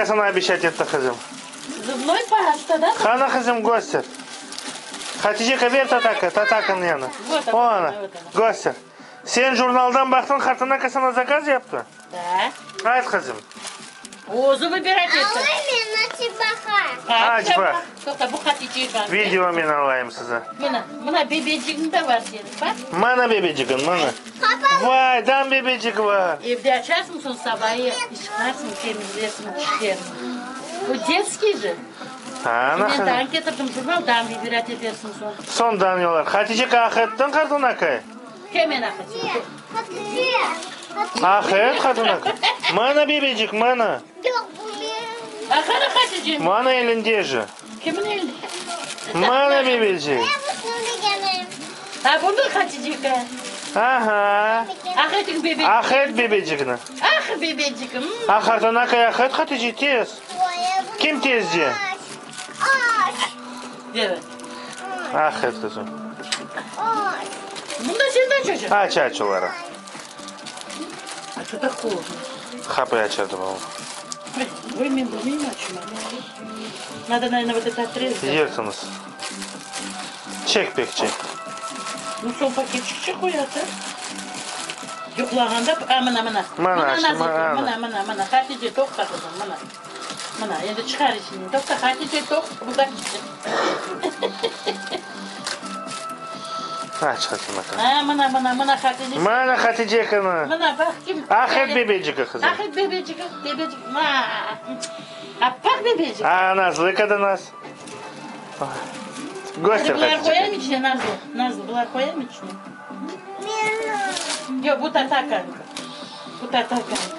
Saña obещать etti, qızım. Zubnoy pasta, da? Qana, qızım, köster. Haticeka, ber tataka, tatakanıñ yanı. Вот O, она, ana, вот она. köster. Sen jurnaldan baqtıñ, qartana saña zakaz yaptı? Da. Ayt, qızım. Özü vıbirat etti. Aç, baq. Toqta, bu Haticeka. Video men alayım size. Mına, mına bebecigiñ de bar seniñ, baq. Mana bebecigiñ, mana. Vay, dam bebecik bar. Evde açarsıñ, soñ sabayı ışqarsıñ, temizlersiñ tişlerini. Bu detskiy je. Ana, Men qızım. daa ketirdim jurnal, daa vıbirat etersiñ soñ. Soñdan yollar. Haticeka, aq ettiñ, qartanakay? Kemen aq ettim. Aq et, qartanakay. Mana bebecik, mana. A qana Hatice? Mana elinde je. Kimin elinde? Mana bebecik. Ha, bunı Haticeka. Aha. Aq etiñ bebecik. Aq et bebecikni. Ah, bebecigim. Ah, qartanakay, aq et, Hatice, tez. Kim tezce? Evet. Aq et, qızım. Bunda senden çocuq. Aç, aç oları. A что так холодно? Qapıyı açardı babam. Oy, men bilmeyim açma. Надо, наверное, вот это отрезать. Yırtıñız. Çek pek çek. Ну, soñ paketçikçe qoyatı. Yuqlağanda, a, mına, mına. Mına, Mına, açtı, Nazike, mına. mına, mına, mına. Hatice, toqta, qızım, mına. Mına, endi çıqar içinden. Toqta, Hatice, toqta. Bu da Aç, Hatice. A, mına, mına, mına, Hatice. Mana Haticekini. Mına, baq kim. Aq et bebecigi, qızım. Aq et bebecigi, bebecik. Ma. Appaq bebecik. A, Nazlı qadınız. Göster, Bular Hatice. qoyayım içine, Nazlı? Nazlı, bular qoyayım içine? Yoq, bu tatakanıñki. Bu tatakanıñki.